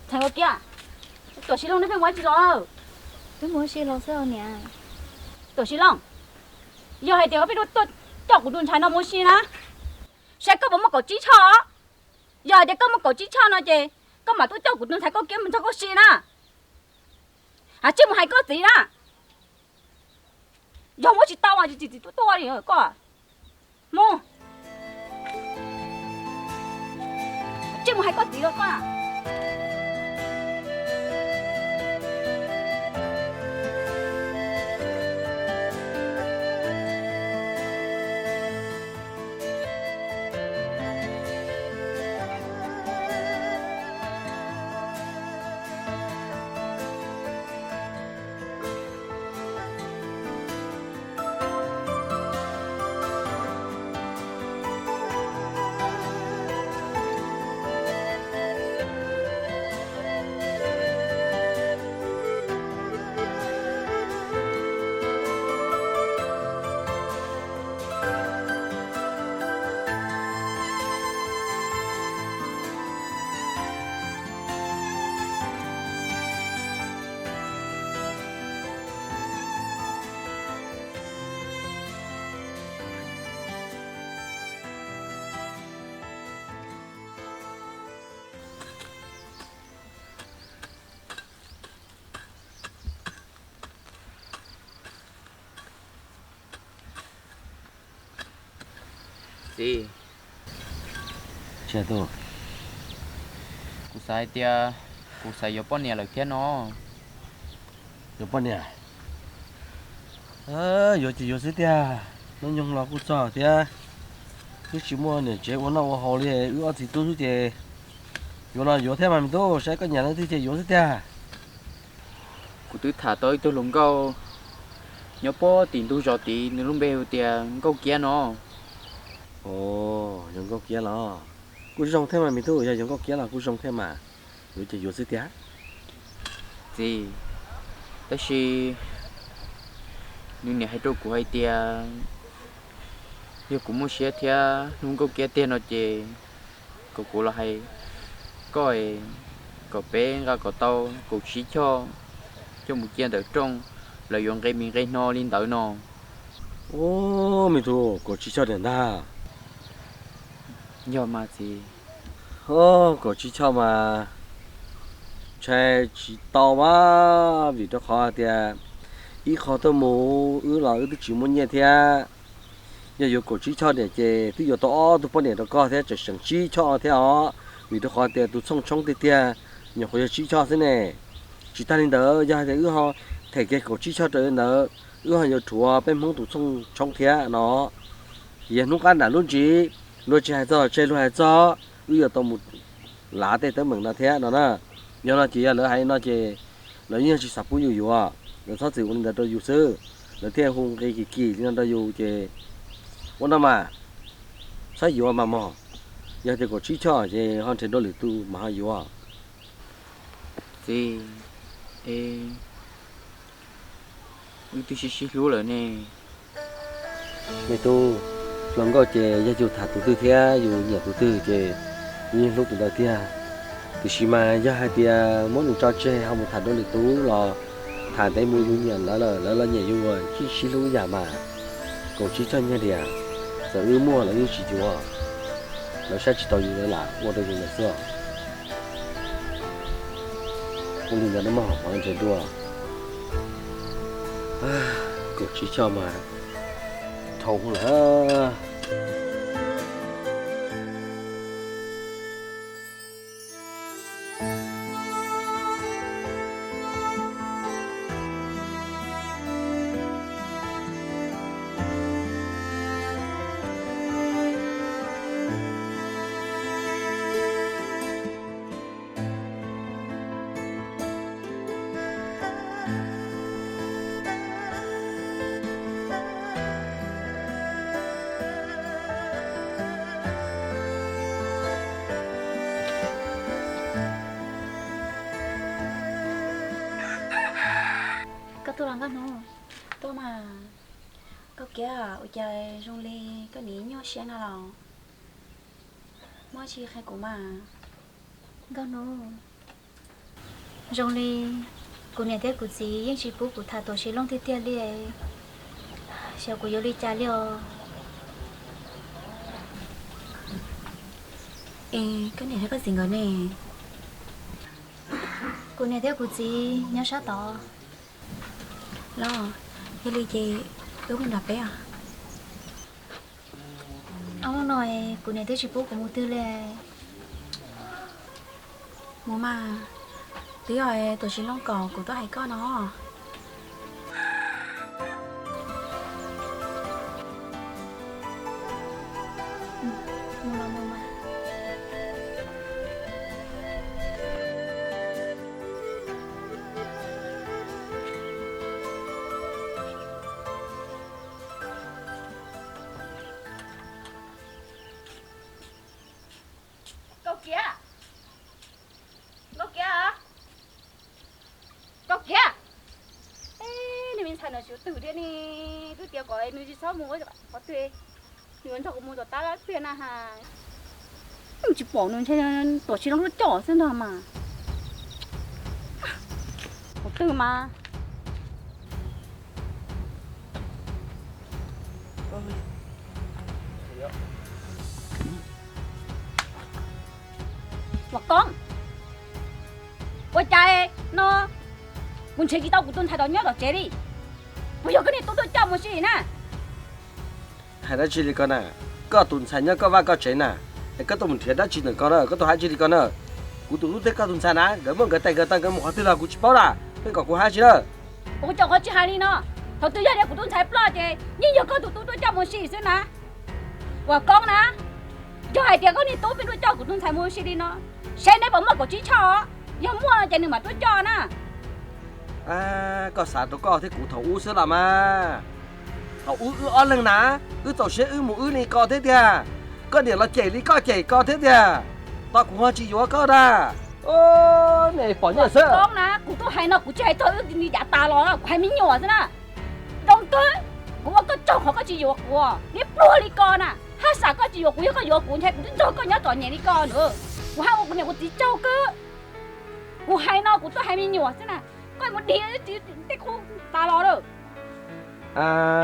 Ntxhais Nkauj Kiab, Tuam Siv Looj neb pheej mus ua dab tsi los? Peb mus ua si los xwb niam. Tuam Siv Looj, yog hais tias koj pheej tuaj coj kuv tus ntxhais no mus ua si na, saib koj puas muaj kaum tsib choj. Yog hais tias koj muaj kaum tsib choj no ces koj mam tuaj coj kuv tus ntxhais Nkauj Kiab mus nrog koj ua si na. Hais tsis mus hais koj txiv na. Yog muab tsis tau mas tsis txim tuaj tuaj li koj. Mus. Tsis mus hais koj txiv los koj. Txiv, kuv xav hais tias kuv xav yuav poj niam lawm thiab no. Yuav poj niam? Yuav ces yuav xwb tiag. Hnub nyoog los kuj txog thiab, twb tsis muaj niam tsev ua noj ua haus li, wb ob txiv tub xwb ces yuav los yuav thiab mas me tub, saib koj nyiam leej twg ces yuav xwb tiag. Kuv twb tham tau ib tug hluas nkauj nyob puag tim ntug zos tid, nws lub npe hu tias Nkauj Kiab no. Ov, yog Nkauj Kiab los kuj zoo thiab mas me tub, yog yog Nkauj Kiab los kuj zoo thiab mas, yuav ces yuav xwb tiag. Txiv, tab sis nws niam hais rau kuv hais tias yog kuv muaj siab thiab hlub Nkauj Kiab tiag no ces kom kuv los hais koj, kom peb nqa kom tau kaum tsib choj coj mus cia ntawm rooj, lawv yuav nqe mi nqe no li ntawd no. Ub, me tub, kaum tsib choj tiag ntag. Yog mas txiv. Ov, kaum tsib choj mas ntshai tsis tau mas, vim rau qhov hais tias ib qho tuaj mus wb los wb twb tsis muaj nyiaj thiab. Yog yuav kaum tsib choj diam ces twb yuav tau ob tug poj niam rau koj thiab tseem seev tsib choj thiab os, vim rau qhov tias tus Txhooj tshoob tiag tiag nyuam qhuav yog tsib choj xwb ne. Tsis tag li ntawd, yog hais tias wb ho them kiag kaum tsib choj raws li ntawd, wb ho yuav rhuav peb Hmoob tus Txhooj tshoob thiab no. Ces yog hnub qab nram lub ntsis, luag tsis hais txog tseg, luag hais txog, wb yuav tau mus lav tej teeb meem no thiab no na. Yog no ces yog lawv hais li no ces lawv yeej tsis xav pub yus yuav, lawv txhob txwm ua li ntawd rau yus xwb, lawv thiaj hu nqi kim kim li no rau yus ces ua no mas, txhob yuav mas mog. Yog tias kaum tsib choj ces ho nrhiav dua lwm tus mas ho yuav. Txiv, es wb twb sib sib hlub lawm ne. Me tub, hluas nkauj ces yog yus tham tus twg thiab yus nyiam tus twg ces yus yeej hlub tus ntawd tiag. Tiam sis mas yog hais tias muab nws tso tseg ho mus tham dua lwm tus los tham ntev mus yus nyiam lawv lawm lawv los nyiam yus, yeej sib hlub ib yam mas. Kaum tsib choj nyiaj diam, txawm wb muaj los yeej tsis yuav, lawv saib tsis taus yus lawv lam ua rau yus ntawd xwb os. Ua li ntawd no mas ho nrhiav dua. Kaum tsib choj mas dhau lawm. Koj tuaj los Nkauj Hnub? Tuaj mas. Nkauj Kiab, ua cas zoo li koj nim nyuaj siab no los? Muaj dab tsi qhia kuv mas. Nkauj Hnub, zoo li kuv niam thiab kuv txiv yeej tsis pub kuv tham Tuam Tsis Looj tiag tiag li, xyov kuv yuav li cas li os. Es koj niam thiab koj txiv nkawd ne? Kuv niam thiab kuv txiv nyob sab tod. Los, yog li ces wb mus nram peb os. Ob hnub no kuv niam twb tsis pub kuv mus twg li. Mus mas, twb yog Tuam Tsis Looj kom kuv tuaj hais koj no. Nkauj Kiab, Nkauj Kiab, Nkauj Kiab. Nws me ntxhais no tsis twg thiab ne, twb tias kom nws tsis txhob mus qhov twg, nws nrog kuv mus tom tab lab pliag na has. Tsis pom nws, ntshe Tuam Tsis Looj tuaj coj xwb ntag mas. Qhov twg mas. Vam Koob, ua cas no kuv nrhiav tsis tau kuv tus ntxhais tom nyob tom tsev li? Puas yog koj niag tub tuaj coj mus si na? Hais dab tsi li ko na? Koj tus ntxhais nyob koj vaj koj tsev na, es koj tuaj mus nrhiav dab tsi ntawm ko na? Koj tuaj hais dab tsi li ko na? Kuv tus tub thiab koj tus ntxhais na, nkawd muaj nkawd tes nkawd taw, nkawd mus qhov twg los kuv tsis paub na, pheej kom kuv hais dab tsi na. Kuv cov qhov tsis hais li no, thaum twg yog tias kuv tus ntxhais ploj ces yeej yog koj tus tub tuaj coj mus si xwb na. Vam Koob na, yog hais tias koj niag tub pheej tuaj coj kuv tus ntxhais mus si li no, seb neb puas muaj kaum tsib choj, yog muaj ces nws mam tuaj coj na. Koj xav rau koj thiab kuv thaum ub xwb los mas. Thaum ub wb ob leeg na, wb txaus siab wb mus wb li ko thiab tiag. Koj niam los cem li koj cem ko thiab tiag. Tos kuv ho tsis yuav koj na. Ne pom nyiaj xwb. Koob na, kuv tuaj hais no kuv tsis hais txog wb li yav tas los, kuv hais me nyuam xwb na. Zoo kawg, kuv ua koj tsaug qhov koj tsis yuav kuv, niag pluag li ko na. Haj sam koj tsis yuav kuv, yog koj yuav kuv ntshai kuv twb nrog koj nyob txom nyem li ko na. Kuv hais ua kuv niam kuv txiv tsaug kawg. Kuv hais no kuv tuaj hais me nyuam xwb na, koj mus dig tej qub tas los lawm.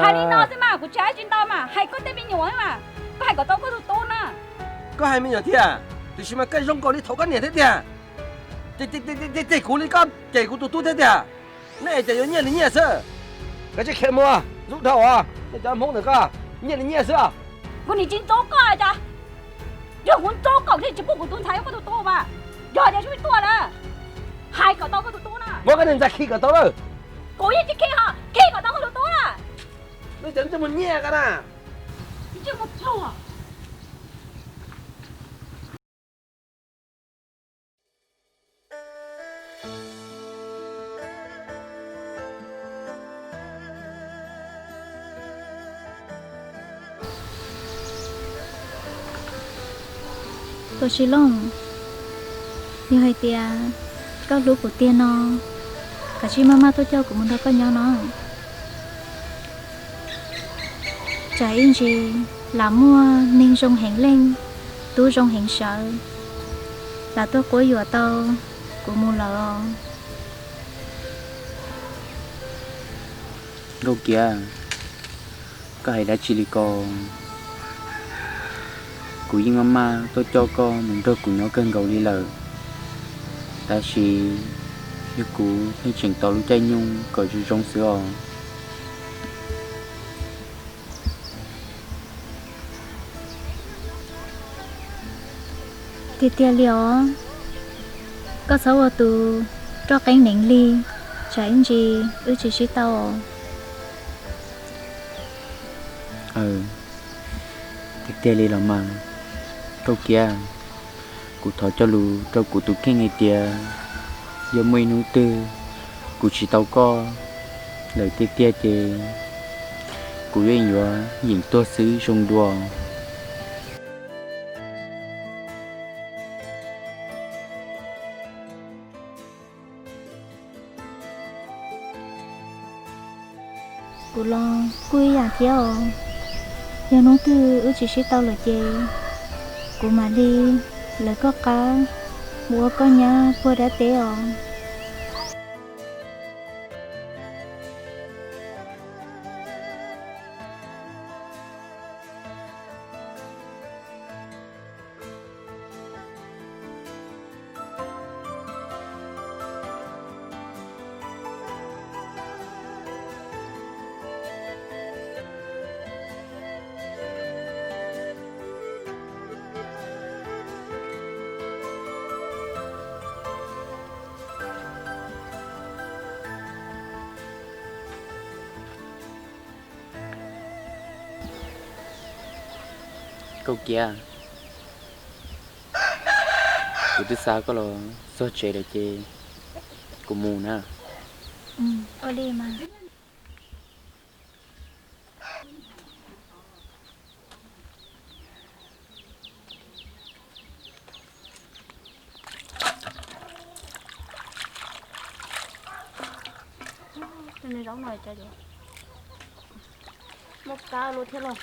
Hais li no xwb mas kuv tsis hais tsis ntau mas, hais koj tej me nyuam xwb mas, koj hais kom tau koj tus tub na. Koj hais me nyuam thiab, tiam sis mas koj zoo nkaus li thaum koj niam thiab tiag. Ces kuv li koj cem kuv tus tub thiab tiag. Nej ces yuav nyiaj li nyiaj xwb. Kav tsij khiav mus, zoo dhau os nej cov Hmoob ntawm koj. Nyiaj li nyiaj xwb os. Kuv nim tsis ntxub koj cas? Yog kuv ntxub koj thiaj tsis pub kuv tus ntxhais yuav koj tus tub mas. Yog tias tsis tuaj na, hais kom tau koj tus tub na. Muab koj niag ntxhais khi kom tau lawm. Kuv yeej tsis khi ho, khi kom tau koj tus tub na. Nws cov ntsej muag nyiaj ko na. Ntsej muag pluag. Tuam Tsis Looj, yog hais tias koj hlub kuv tiag no, kav tsij maj maj tuaj coj kuv mus nrog koj nyob no. Tsam ib ntsis lam muaj neeg zoo heev leej, tub zoo heev sawv, lam tuaj quab yuam tau kuv mus lawm os. Nkauj Kiab, koj hais dab tsi li ko? Kuv yeej maj maj tuaj coj koj mus nrog kuv nyob kawg nkaus li lawm, tab sis yog kuv pheej tseem tos lub caij nyoog kom zoo zoo xwb os. Tiag tiag li os, koj txhob ua tus roj qeeb neev li, tsam ib ntsis wb tsis sib tau os. Tiag tiag li los mas, Nkauj Kiab, kuv thov cog lus rau kuv tus kheej hais tias yog muaj ib hnub twg kuv tsis tau koj lawm tiag tiag ces kuv yeej yuav yeem tuag xwb zoo dua. Kuv los kuj ib yam thiab os. Yog hnub twg wb tsis sib tau lawm ces kuv mam li lawv koj qab mus ua koj nyab puag dab teb os. Nkauj Kiab, kuv twb xa koj los txog tsev lawm ces kuv mus na. Zaub no cas yuav muaj kab lua thiab lauj.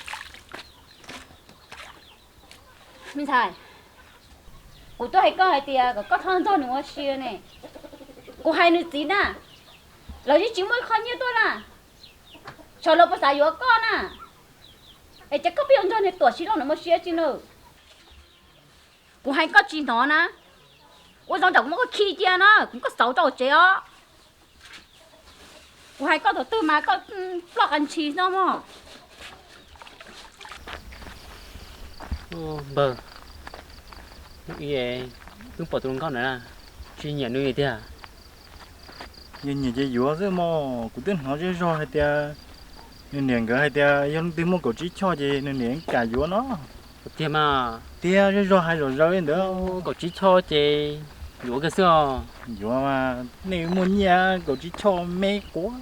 Me ntxhais, kuv twb hais koj hais tias kom koj txhob nrog nws ua si ne. Kuv hais nws txiv na, los yeej tsis muaj ib qho nyiaj tuaj na. Xyov lawv puas xav yuav koj na, es cas koj pheej yuav nrog niag Tuam Tsis Looj no mus ua si tsi na. Kuv hais koj tsis hnov na, ua zoo tsam kuv muab koj khi cia na, kuv muab koj xauv rau hauv tsev os. Kuv hais koj thaum twg mas koj ploj qas ntshis no mog. Npawg, hnub ib wb pom tus hluas nkauj ntawd na, tsis nyiam nws tiag. Yog nyiam ces yuav xwb mog, kuv twb hnov zej zog hais tias nws niam nkawd hais tias yog leej twg muaj kaum tsib choj ces nws niam kam yuav no. Tiag mas. Tiag, zej zog hais zom zaws li ntawd. Kaum tsib choj ces yuav kiag xwb os. Yuav mas, nej muaj nyiaj kaum tsib choj me quav.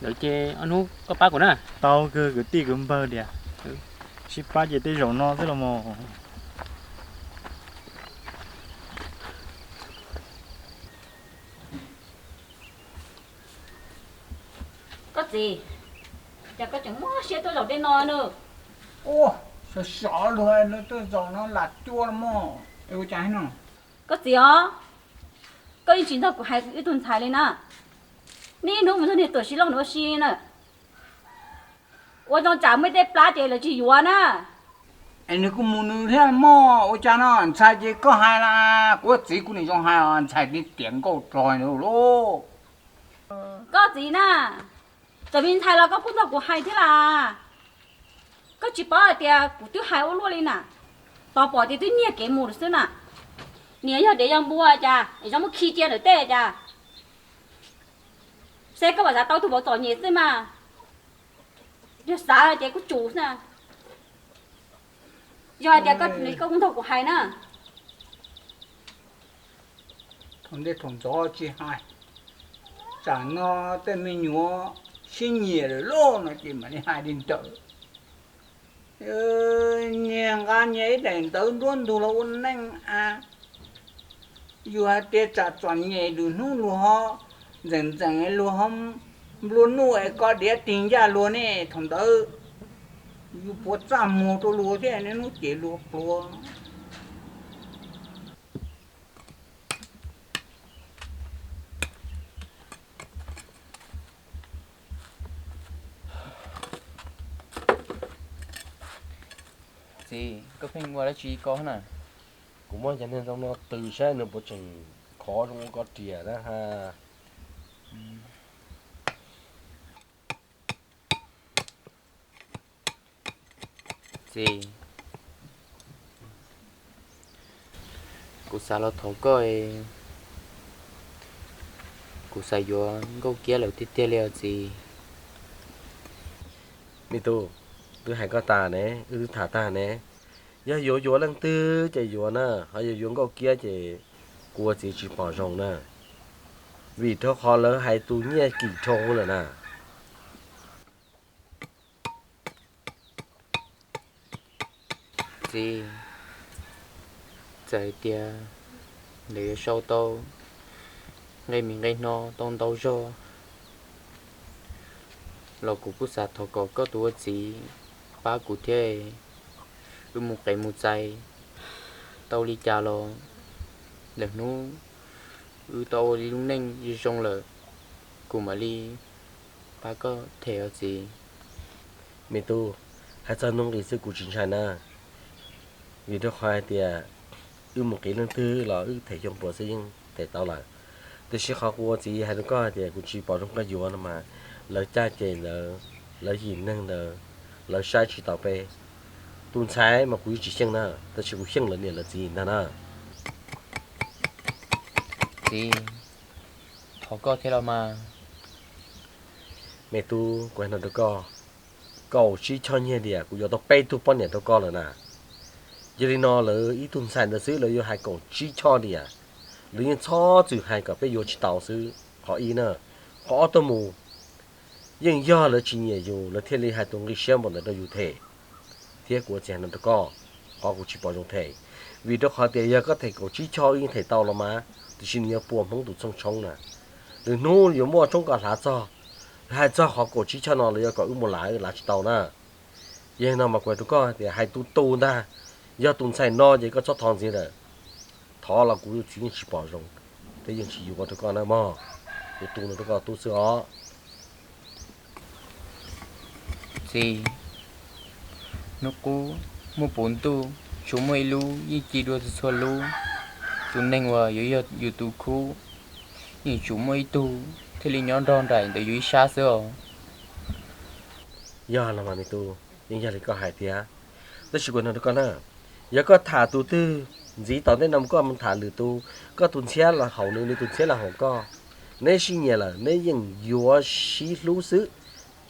Lawv ces ob hnub koj pab kuv na. Tau kawg kwv tij kwv npawg tias. Sib pab ces tej zaum no xwb los mas. Koj txiv, cas koj tseem muaj siab tuaj zaum tej no na? Ua, sov sov luag tuaj zaum no lam cua los mog, es ua cas no? Koj txiv os, koj yeej tsis nrog kuv hais ib tug ntxhais li na. Niaj hnub mus nrog niag Tuam Tsis Looj nws ua si na. Ua zoo tsam muaj tej plab ces lawv tsis yuav na. Es nws kuj mus nws thiab mog, ua cas no? Ntxhais ces koj hais las, kuv txiv kuv nim zoo hais os, ntxhais tiav nkauj rog lauj. Koj txiv na, Txawm me ntxhais los koj kuj nrog kuv hais thiab las. Koj tsis paub hais tias kuv twb hais ua luaj li na, tos pom tias twb nyiag kev mus lawm xwb na. Niam yog dev yog npua cas es zoo muab khi cia ntawm tej cas? Seb koj mam xav tau tug vauv txom nyem xwb mas. Yog xav ces kuj tsum xwb. Yog hais tias koj, koj kuj nrog kuv hais na. Thaum ntej thaum ntxov tsis hais, tsam no tej me nyuam sib nyiam lawm lauj no ces mam li hais li ntawd. Nyiag nqa nyiag ib daim ntawv nruab ntug los ua neej a. Yus hais tias tsam txom nyem lwm hnub luag ho ntxeem ntxeem luag ho nplua nuj es koj diav tig ncaj luag ne, thaum ntawd yus puas txaj muag rau luag thiab niaj hnub ces luag pluag. Txiv, koj pheej ua dab tsi ko na? Kuv muab cov niag ntoo no tws saib nws puas tseem khov zoo ua koj riam na ha. Txiv, kuv xav los thov koj, kuv xav yuav Nkauj Kiab lawm tiag tiag li os txiv. Me tub, twb hais koj tas ne, wb twb tham tag ne. Yog yuav yuav leej twg ces yuav na, ho yog yuav Nkauj Kiab ces kuv ua txiv tsis pom zoo na, vim rau qhov lawv hais tus nyiaj kim rhau lawm na. Txiv, txawm hais tias lawv yuav sau tau nqe mi nqe no tau ntau zog los kuv kuj xav thov kom koj tus ua txiv pab kuv thiab. Wb mus qev mus txais tau li cas los lwm hnub wb tau ua li lub neej zoo zoo lawm, kuv mam li pab koj them os txiv. Me tub, hais txog nuj nqis xwb kuv tsis ntshai na, vim rau qhov hais tias wb mus qiv leej twg los wb them xyoo puas xwb yeej them tau lawm. Tiam sis qhov kuv ua txiv hais rau koj hais tias kuv tsis pom zoo koj yuav no mas, lawv caj ces ntawd, lawv yim neeg ntawd, lawv saib tsis taus peb. Tus ntxhais mas kuv yeej tsis xyeej na, tab sis kuv xyeej lawv niam lawv txiv ntag na. Txiv, thov koj thiab los mas. Me tub, kuv hais no rau koj, kaum tsib choj nyiaj diam kuv yuav tau peb tug poj niam rau koj lawm na. Yog li no lawv ib tug ntxhais ntawd xwb lawv yuav hais kaum tsib choj diam, lawv yeej txhob txwm hais kom peb yuav tsis tau xwb qhov ib na. Qhov ob tuaj mus, yeej yog lawv tsis nyiam yus lawv thiaj li hais tus nqi siab npaum ntawd rau yus them. Thiab kuv ua txiv hais no rau koj, qhov kuv tsis pom zoo them, vim rau qhov tias yog koj them kaum tsib choj wb yeej them tau los mas, tiam sis nws yuav puas Hmoob tus txhooj tshoob na. Lwm hnub yuav muaj tshoob kos hlav txog, hais txog qhov kaum tsib choj no lawv yuav kom wb mus lav, wb lav tsis tau na. Yog li no mas kuv hais rau koj tias hais tus tus ntag, yog tus ntxhais no ces koj txhob thov ntxiv lawm. Thov los kuv txiv yeej tsis pom zoo thiab yeej tsis yuav rau koj na mog. Kuv tu no rau koj tub xwb os. Txiv, hnub qub muaj puv ntuj, tsuas muaj ib lub yeej ci dua txhua txhua lub. Tus neeg uas yuav yog yus tus khub yeej tsuas muaj ib tug thiaj li nyob nrog nraim ntawm yus ib sab xwb os. Yog los mas me tub, yeej yog li koj hais tiag. Tab sis kuv hais rau koj na, yog koj tham tus twg ntxiv tom ntej no koj mus tham lwm tus, koj tus ntxhiab los haum nws, nws tus ntxhiab los haum koj, neb sib nyiam lawm neb yeej yuav sib hlub xwb,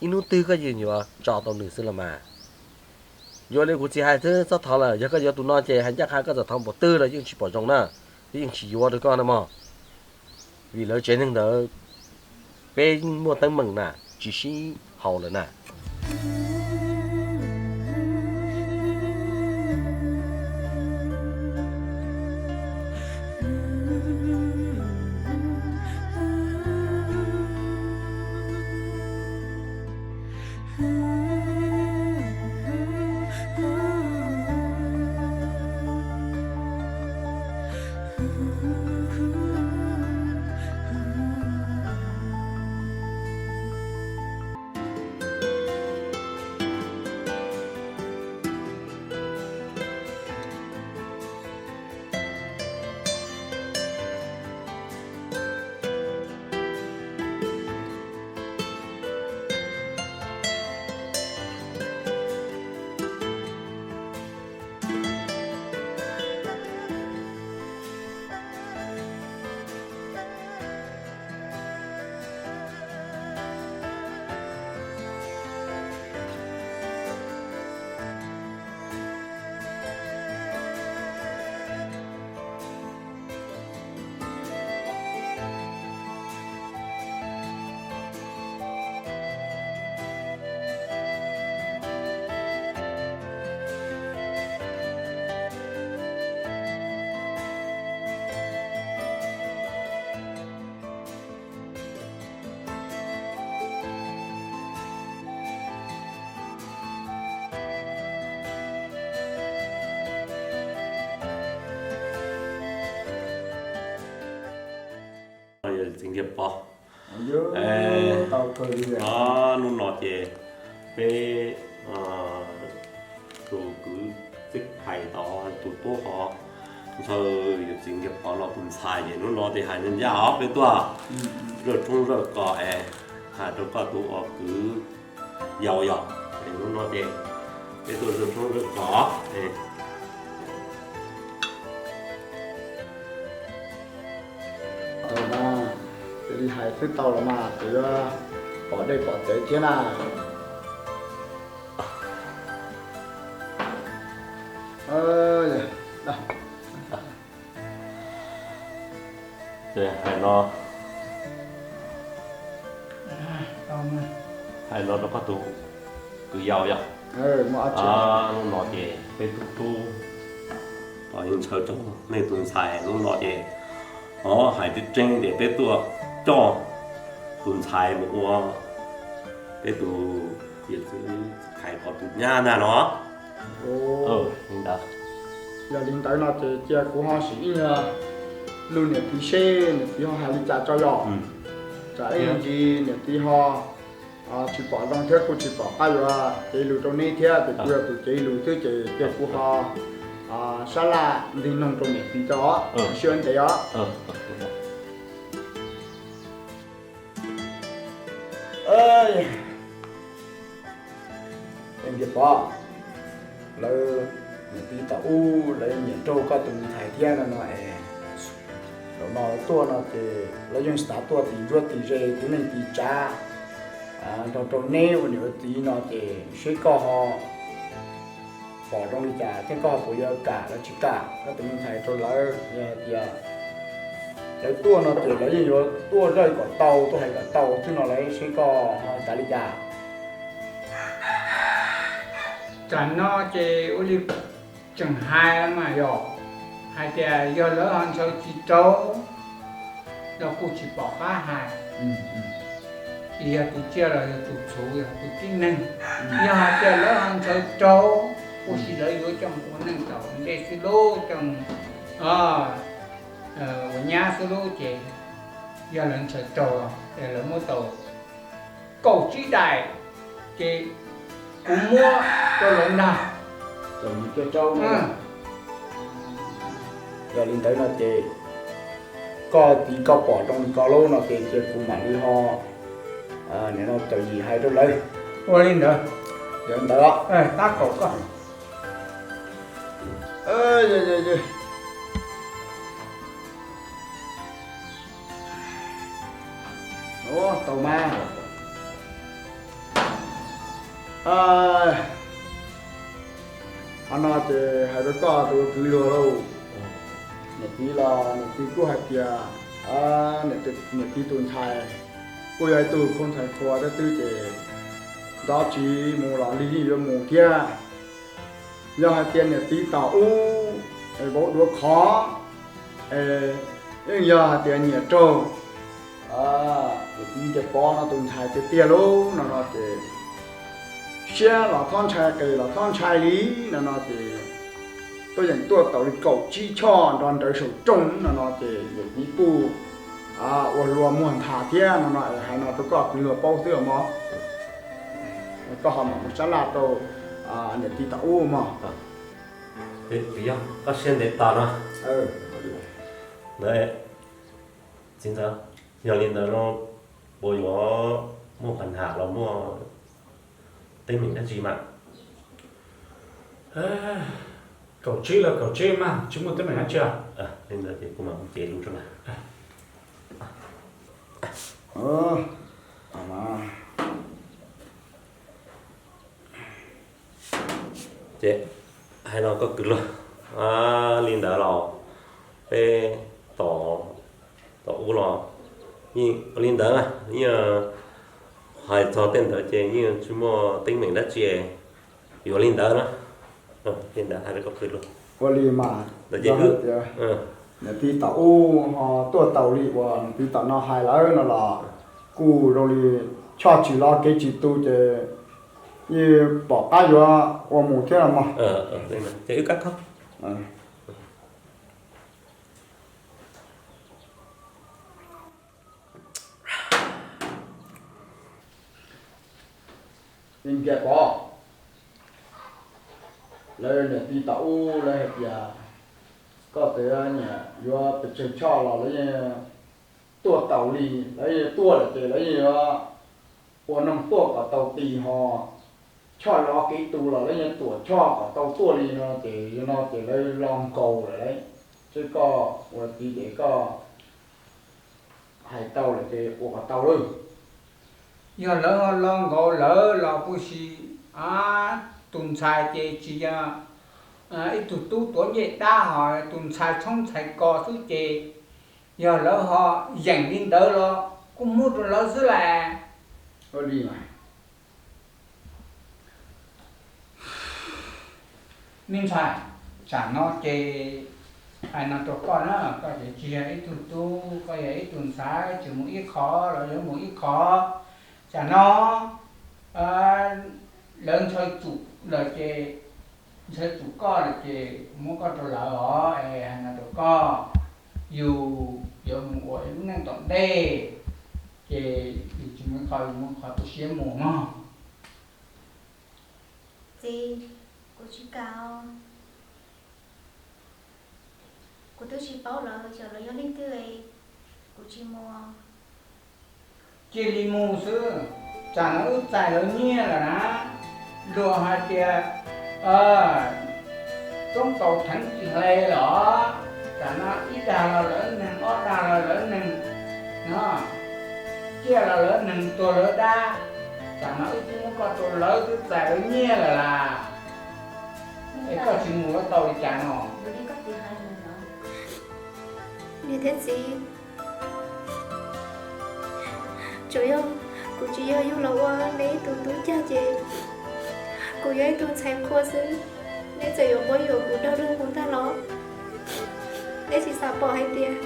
ib hnub twg koj yeej yuav tso tau nws xwb los mas. Yuav li kuv txiv hais xwb, txhob thov lawm, yog koj yuav tus no ces hais ncaj qha koj txawm thov npaum twg los yeej tsis pom zoo na, yeej tsis yuav rau koj na mog. Vim lawv tsev neeg ntawd peb muaj teeb meem na, tsis sib haum lawm na. Nkiag Pov. Hnub no ces peb tus kwv Txij Phais tod, tus tub ho ntshaw yawm txiv Nkiag Pov no tus ntxhais, ces hnub no ces hais ncaj ncaj os peb tuaj zawj tshoob zawj kos es hais rau koj tus ua kwv yau yog, es hnub no ces peb tuaj zawj tshoob zawj kos. Tau mas, cia li hais xwb tau los mas, kuv yuav pom dej pom cawv thiab na. Hais no, hais no rau koj tus kwv yau yog, hnub no ces peb tub tub, o, yeej ntshaw rau nej tus ntxhais, hnub no ces o, hais tseeb tseeb ces peb tuaj coj tus ntxhais mus ua peb tus yawm txiv Phais Pov tus nyab ntag no. Li ntawd. Yog li ntawd no ces cia kuv ho sim ib nyuag lus niam txiv seb niam txiv ho hais li cas tso yog. Tsam ib ntsis niam txiv ho tsis pom zoo thiab kuj tsis pom qab yuav cev lus rau neb thiab, ces kuv yog tus cev lus xwb ces cia kuv ho sab laj ntxig noog rau niam txiv tso os, sib ntev os. Nkiag Pov, lawv niam txiv tom ub lawv nyiam raug koj tus me ntxhais thiab no no es, zaum no lawv tuaj no ces lawv yeej xav tuaj tis ntsuab tis ze tus neeg tis tsav nrog rau neb ua niam ua txiv no ces seb koj ho pom zoo li cas thiab koj ho puas yuav kam los tsis kam koj tus me ntxhais rau lawv. Yog hais tias lawv tuaj no ces lawv yeej yuav tuaj zawj kom tau, tuaj hais kom tau xwb no lawv seb koj ho xav li cas. Tam no ces ua li tseem hais mas yog hais tias yog lawv ho ntshaw tsis rau los kuj tsis pom qab hais. Tsis yog tus tsiaj los yog tus txhuv, yog tus tib neeg. Yog hais tias lawv ho ntshaw rau, ua si lawv yuav coj mus ua neej tom ntej xwb lub, coj mus ua nyab xwb lub ces yog lawv ntshaw rau los lawv muab tau kaum tsib daim ces kuv muab rau lawv ntag. Yog li ntawd no ces koj txiv koj pom zoo li ko lub no ces cia kuv mam li ho nim no tawm yim hais rau lawv. Ua li ntawd, yog li ntawd tab kaum koj. Tau mas. Qhov no ces hais rau koj tus kwv luag lauj. Niam txiv los niam txiv kuj hais tias niam txiv tus ntxhais kuj yog ib tug khaub ntxhais qhua thiab xwb ces nrov tsis mus los lig yeej yuav mus thiab. Yog hais tias niam txiv tom ub es vauv duav khov es yeej yog hais tias nyiam raug niam txiv Nkiag Pov no tus ntxhais tiag tiag lub no no ces siab los txhob ntshai, qis los txhob ntshai li no no ces tuaj yeem tuaj tau li kaum tsib choj nrov nrawv saum rooj no no ces niam txiv kuj ua luag muag nthav thiab no no es hais no rau koj kwv luag paub xwb mog. Koj ho mam mus sab laj rau niam txiv tom ub mog. Yog koj siab ntev tas no. Ntawd, txiv ntxawm, yog li ntawd no puas yuav muaj pab nham los muaj teeb meem dab tsi mas? Kaum tsib los kaum tsib mas tsis muaj teeb meem dab tsi. Li ntawd ces kuv mam mus cev lus rau lawv. Ces hais no koj kwv luag, li ntawd los peb tom ub los yeej ua li ntawd, yeej hais txog tej ntawd ces yeej tsis muaj teeb meem dab tsi. Yuav li ntawd na, li ntawd hais rau koj kwv luag. Ua li mas, yog hais tias niam txiv tom ub ho tuaj tau li uas niam txiv tom no hais lawm no los kuj zoo li choj tsis lov kev tsis tu ces yeej pom qab yuav ua mus thiab los mog. Ces wb kab kho. Nkias Pov, lawv niam tij tom ub lawv hais tias koj tus niam yuav pes tsawg choj los lawv yeej tuaj tau li, lawv yeej tuaj lawm ces lawv yeej yuav ua noog tuaj kom tau ti ho choj lov kev tu los lawv yeej tuam choj kom tau tuaj li no ces yog no ces lawv los nkaus lawm lauj. Seb koj ua txiv ces koj hais tau lawm ces ua kom tau lauj. Yog lawv ho los nkaus lawv los puas sis, a, tus ntxhais ces tsis yog ib tug tub tuav ncej dab ho tus ntxhais tshoob ntxhais kos xwb ces yog lawv ho yeem li ntawd los kuj muab rau lawv xwb las. Me ntxhais, tsam no ces hais no rau koj na, koj ces tsis yog ib tug tub, koj yog ib tug ntxhais, tsis mus ib qho los yuav mus ib qho. Tsam no lawv ntshaw tsum lawm ces, ntshaw tsum koj lawm ces muab koj rau lawv os. Es hais no rau koj, yus yuav mus ua ib lub neej tom ntej, ces yus tsis mus ib qho, yus mus qhov tu siab mus mog. Txiv, kuv tsis kam. Kuv twb tsis paub lawv xyov lawv yog leej twg, kuv tsis mus. Cia li mus xwb, tsam no wb txais lawv nyiaj lawm na. Luag hais tias roob tau theev tsis hle los, tsam no ib dag los lawv neeg, ob dag los lawv neeg no, ciaj los lawv neeg, tuag lawv dab. Tsam no wb twb muab koj rau lawv, twb txais lawv nyiaj lawm las, es koj tsis mus yuav tau li cas no? Niam thiab txiv, tsuas yog kuv tsis yog yug los ua neb ib tug tub cag ces kuv yog ib tug ntxhais qhua xwb. Neb txawm yuav quab yuam kuv dog dig kuv ntag los, neb tsis xav pom hais tias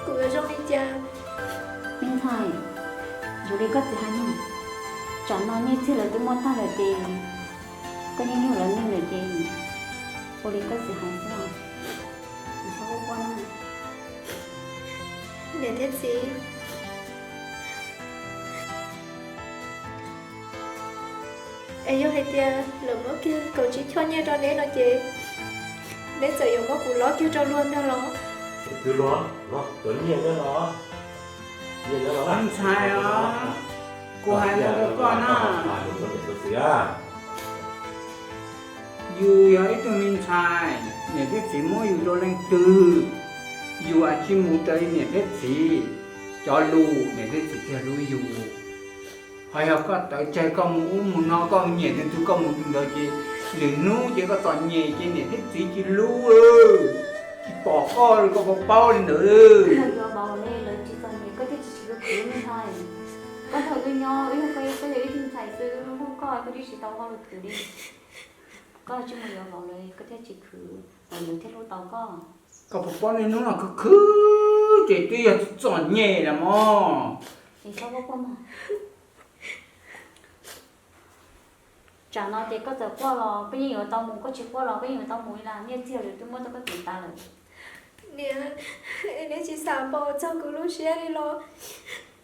kuv yuav zoo li cas. Me ntxhais, zoo li koj txiv hais no, tsam no nyiaj txiag lawv twb muab tag lawm ces koj yeej yog lawv neeg lawm ces ua li koj txiv hais xwb os. Txhob quaj quaj na. Niam thiab txiv, es yog hais tias lawv muab kiag kaum tsib choj nyiaj rau neb no ces neb txawm yuav muab kuv lov kiag rau luag ntag los? Twb luag, cov nyiaj nyob no, nyiaj nyob no. Me ntxhais os, kuv hais no rau koj na. Yus yog ib tug me ntxhais, niam thiab txiv muab yus rau leej twg, yus tsis mus raws li niam thiab txiv cov lus, niam thiab txiv thiaj hlub yus. Ho yog koj tawv tsawg, koj mus ub mus no, koj nyiam tus twg koj mus tus ntawd ces lwm hnub ces koj txom nyem ces niam thiab txiv tsis hlub, tsis pom koj li, koj puas paub li ntawd? Koj yuav vauv lawv tsis txom nyem koj thiaj tsis khwv, me ntxhais. Koj nrog wb nyob, wb yog koj, koj yog ib tug ntxhais xwb, wb hlub koj, koj twb tsis tau ua luag khwv li. Koj tsis mus yuav vauv lawv koj thiaj tsis khwv, vauv lawv thiaj hlub tau koj. Koj puas paub niaj hnub no khwv khwv ces twb yog txom nyem lawm mog. Es txhob quaj quaj mog. Tsam no ces koj txawm quaj los koj yeej yuav tau mus, koj tsis quaj los koj yeej yuav tau mus li las, nyiaj txiag lawv twb muab rau koj txiv tas lawm. Niam, neb tsis xav pom txog kuv lub siab li los?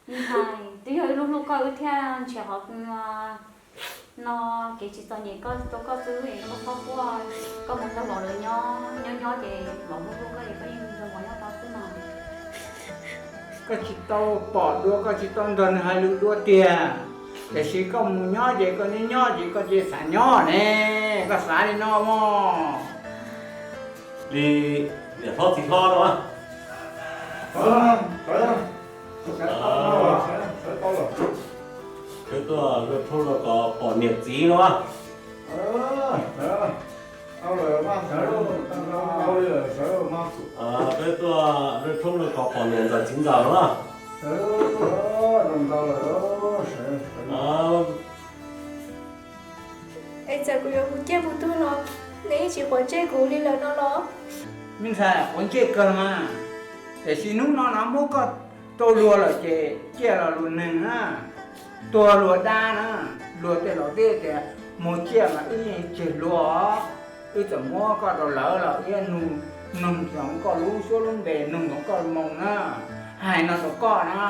Me ntxhais, twb yog wb hlub hlub koj wb thiaj nrhiav qhov no kev tsis txom nyem koj rau koj xwb es koj txhob quaj, koj mus nrog vauv lawv nyob, nyob nyob ces vauv hlub hlub koj ces koj yeej nrog vauv nyob tau xwb mas. Koj tsis tau pom dua, koj tsis tau nrog nws hais lus dua tiag, tiam sis koj mus nyob ces koj nyob nyob ces koj cia xav nyob ne, koj xav li no mog. Li niam hlob txiv hlob no. Peb tuaj luag rhauj luag kos pom niam txiv no. Peb tuaj luag rhauj luag kos pom niam ntxawm txiv ntxawm no. Es txawm kuv yuav mus ciaj mus tuag los neb yeej tsis quav ntsej kuv li lawm no los? Me ntxhais, quav ntsej kawg mas, tiam sis hnub no no muab koj rau luag lawm ces ciaj los luag neeg na, tuag luag dab na. Luag tej laus twb tias mus ciaj mas wb yeej tseg luag os. Wb txawm muab koj rau lawv los wb nug, nug ntsoov koj lub suab lub npe, nug ntsoov koj moo na. Hais no rau koj na,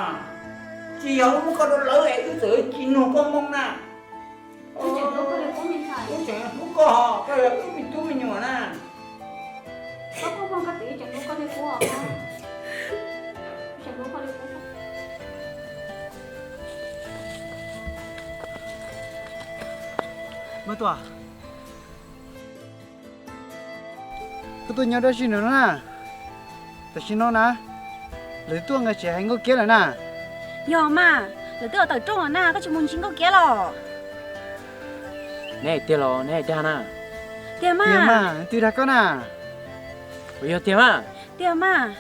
tsis yog wb muab koj rau lawv es wb txawm tsis nug koj moo na. Wb tseem hlub koj li qub me ntxhais. Wb tseem hlub koj, koj yog wb me tub me nyuam na. Koj phooj koj txiv tseem hlub koj li qub os. Tseem hlub koj li qub. Npawg Tuam, koj tuaj nyob dab tsi no na? Tam sim no na, lawv tuaj nqa tsev hais Nkauj Kiab lawm na. Yog mas, lawv twb tawm rooj lawm na, koj tsis mus ntsib Nkauj Kiab los? Neb hais tiag los neb hais dag na? Tiag mas. Tiag mas, twb dag koj na. Puas yog tiag mas? Tiag mas.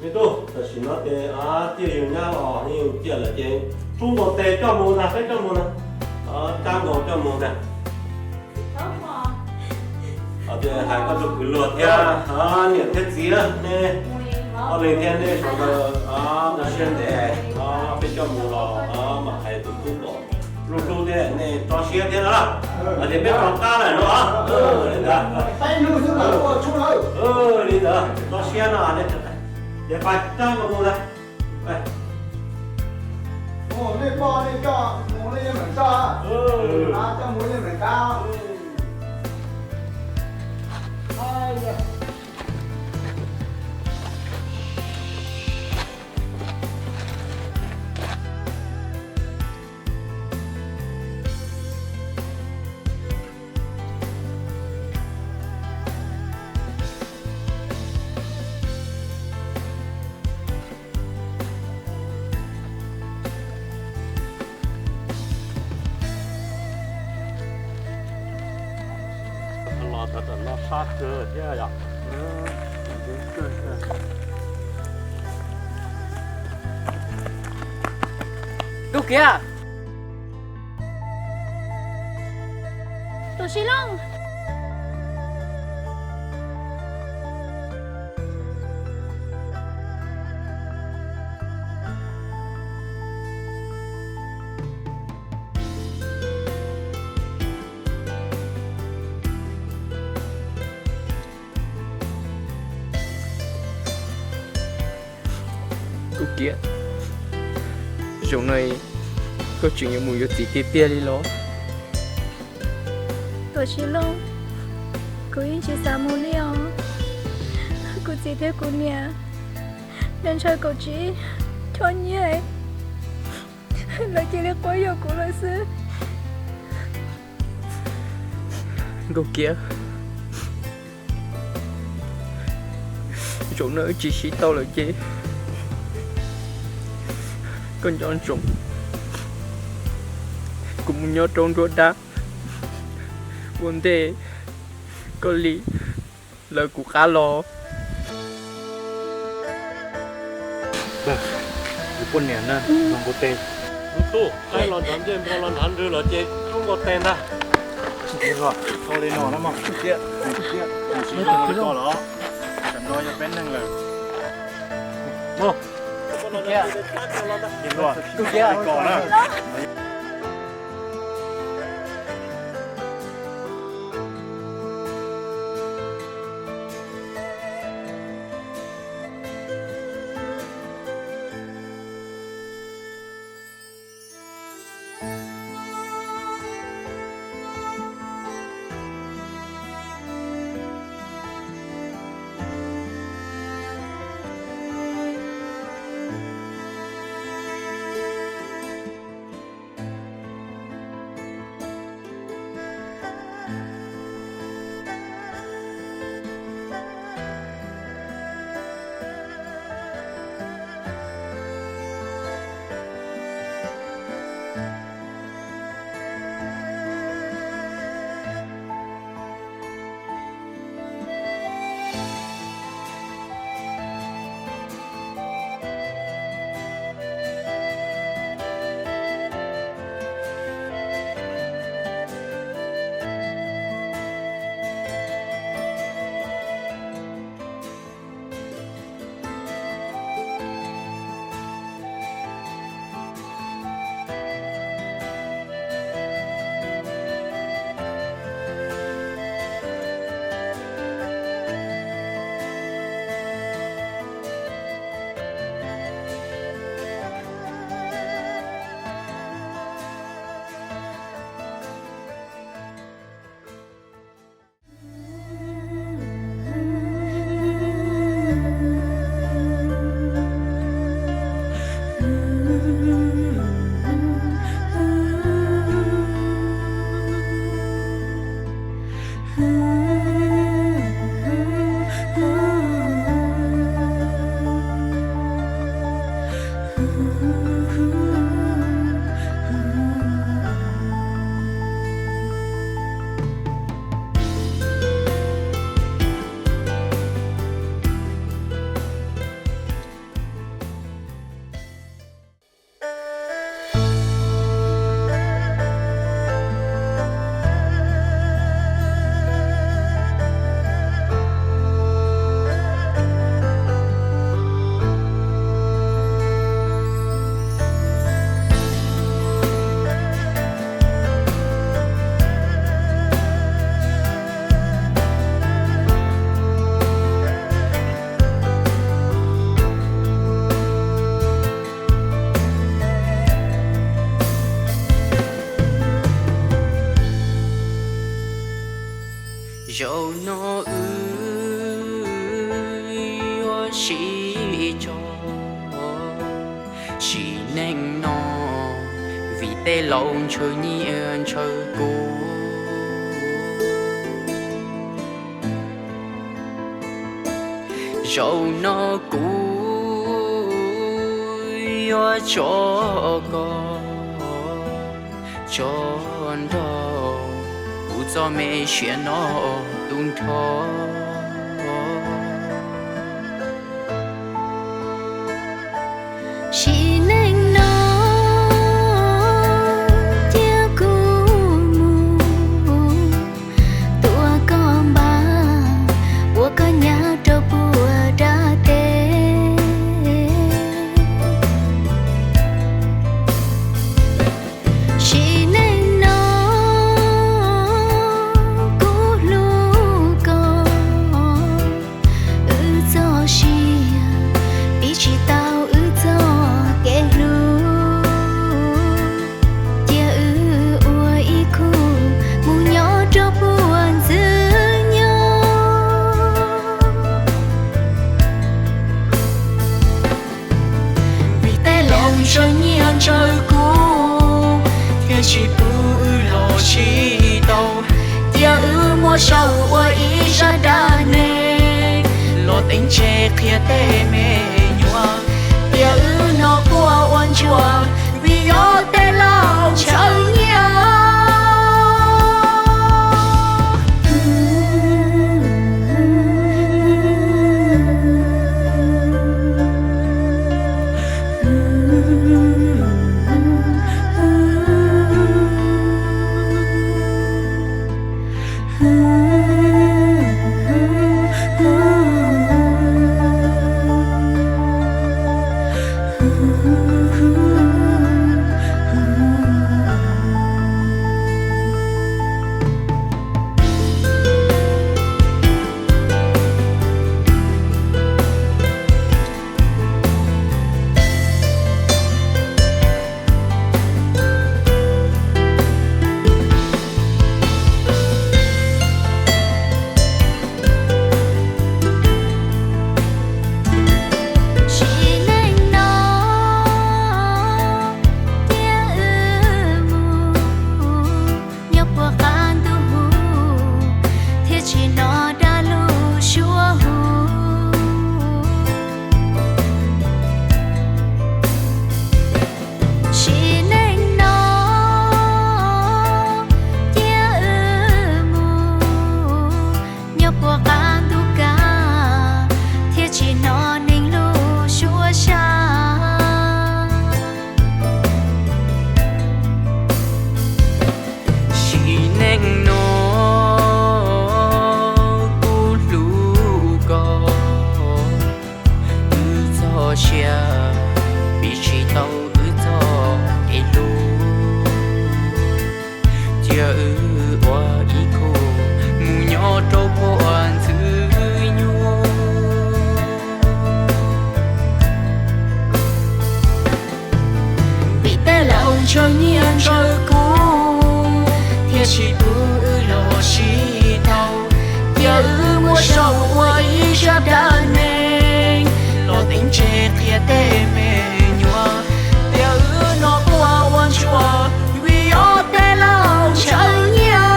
Me tub, tam sim no ces ciaj yus nyab los yeej ciaj lawm ces rub nkaus tes coj mus ntag, peb coj mus ntag. Rub nkaus coj mus ntag. Hais koj tus kwv luag thiab niam thiab txiv, nej ob leeg thiab nej sawv daws mus siab ntev, peb coj mus los mam hais tus tub kom hlub hlub thiab nej tso siab thiab na. Ces peb rov qab lawm no. Li ntawd, tso siab no, ces pais rab nkaus mus ntag. Nej poj nej coj mus nej yeej meem tso, coj mus yeej meem tso. Los txog tom no sab kawg thiab yom. Nkauj Kiab. Tuam Sis Looj. Nkauj Kiab, zaum no koj tseem yuav mus yuav txiv tiag tiag li los? Tuam Sis Looj, kuv yeej tsis xav mus li os. Kuv txiv thiab kuv niam ntshaw kaum tsib choj nyiaj, lawv cia li quab yuam kuv lawm xwb. Nkauj Kiab, zaum no wb tsis sib tau lawm ces koj nco ntsoov, kuv mus nyob rau nruab dab ua ntej koj li lawv kuv qab los. Poj niam na, los nkaus tes. Tub, qaib los nrad, ncej npua los nrad, nrwg los ces rub nkaus tes ntag. Li no na mog. Tam no yog peb neeg lawm. Tus kiag, tus kiag, kos na. Zaum no wb yuav sib tso sim neej no, vim tej laus ntshaw nyiaj ntshaw kub. Zaum no kuv yuav tso koj tso nrog kuv txoj me siab no tu nrho. Sim neej no cia kuv mus tua koj npaj, ua koj nyab rau puag nram teb. Sim neej no kuv hlub koj, wb txoj sia piv tsis tau wb txoj kev hlub. Cia wb ua ib khub mus nyob rau puag ntxwg nyoog. Vim tej laus ntshaw nyiaj ntshaw kub, thiaj tsis pub wb los sib tau. Cia wb muab sau ua ib zaj dab neeg, los teev tseg qhia tej me nyuam. Cia wb hnov quaj ua ntsuag, vim yog tej laus ntshaw nyiaj. Sim neej no cia wb mus nyob puag qab ntuj hu, thiaj tsis hnov dab lub suab hu. Sim neej no cia wb mus nyob puag qab ntuj kav, thiaj tsis hnov neeg lub suab sab. Sim neej no kuv hlub koj, wb txoj sia piv tsis tau wb txoj kev hlub. Cia wb ua ib khub mus nyob rau puag ntxwg nyoog. Vim tej laus ntshaw nyiaj ntshaw kub, thiaj tsis pub wb los sib tau. Cia wb muab sau ua ib zaj dab neeg, los teev tseg qhia tej me nyuam. Cia wb hnov quaj ua ntsuag, vim yog tej laus ntshaw nyiaj.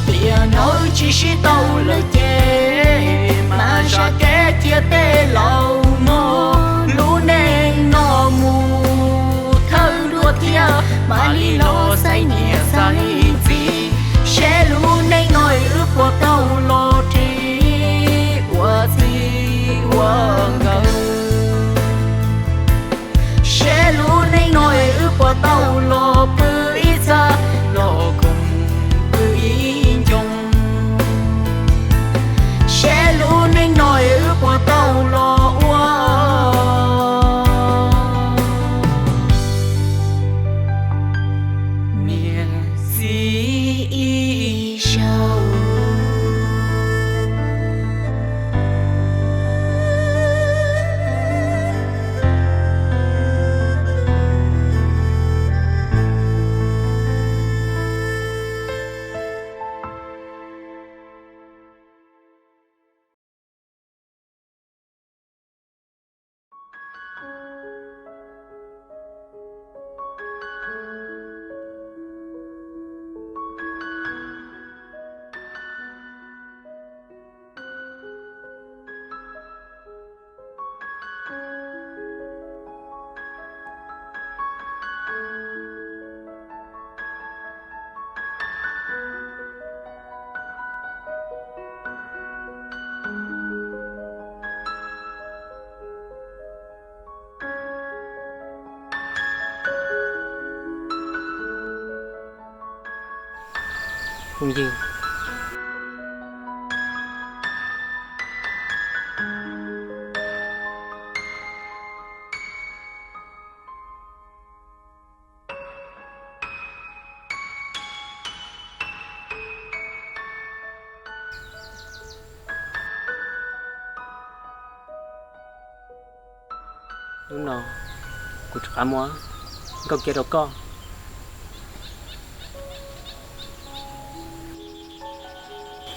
Tiam no wb tsis sib tau lawm ces, mas zam kev cia tej laus mog. Lub neej no mus thawj dua thiab, mam li los xaiv niam xaiv txiv, seb lub neej no wb puas tau los ris ua txij ua nkawm. Seb lub neej no wb puas tau los pw ib txha, los koom pw ib ncoo. Seb lub neej no wb puas tau los ua niam txiv ib zaug. Phooj ywg, hnub no kuv rov qab muab nkauj kiab rau koj.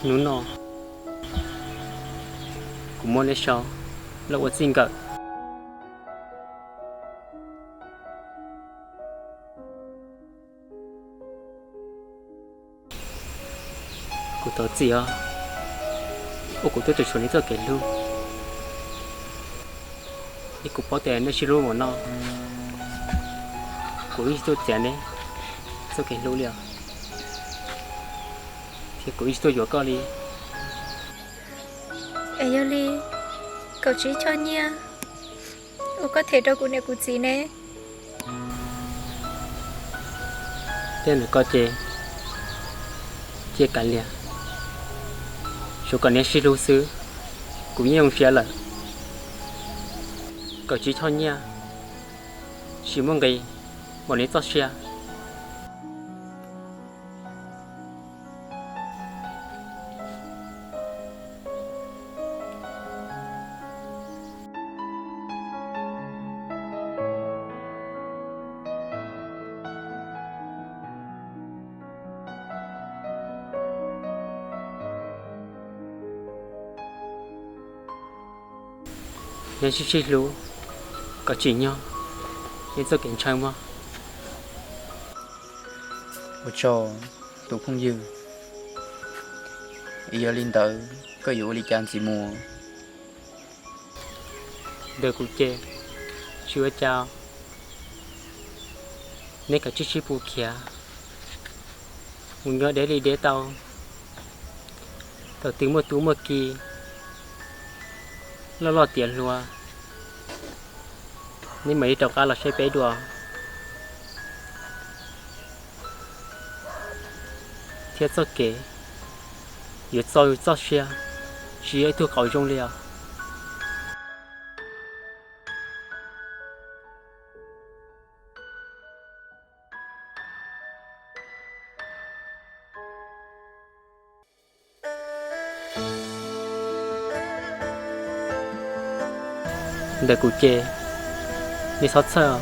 Hnub no kuv muab neb sau los ua txij nkawm. Kuv thov txim os, uas kuv tuaj tsuas tshuav neb txoj kev hlub, es kuv paub tias neb sib hlub ua no, kuv yeej tsis tuaj txiav neb txoj kev hlub li os, thiab kuv yeej tsis tuaj yuav koj li. Es yog li, kaum tsib choj nyiaj uas koj them rau kuv niam kuv txiv ne? Tej ntawd koj ces cia kav liam, tsuav kom neb sib hlub xwb, kuv yeej zoo siab lawm. Kaum tsib choj nyiaj tsis muaj nqis npaum neb txoj sia. Neb sib sib hlub kom tsim nyog neb txoj kev ntshaw mog. Ua tsaug tus phooj ywg, yog li ntawd koj yuav ua li cas ntxiv mus? Ntawm kuv ces tsis ua cas, neb kav tsij sib pus khiav mus nyob deb li deb tau, thaum twg muaj tub muaj ki loj loj tiav hluas, neb mam li rov qab los saib peb dua. Thiab txoj kev yuav txo txoj sia tsis yog ib tug qauv zoo li os. Ntawm kuv ces nej txhob txhawj,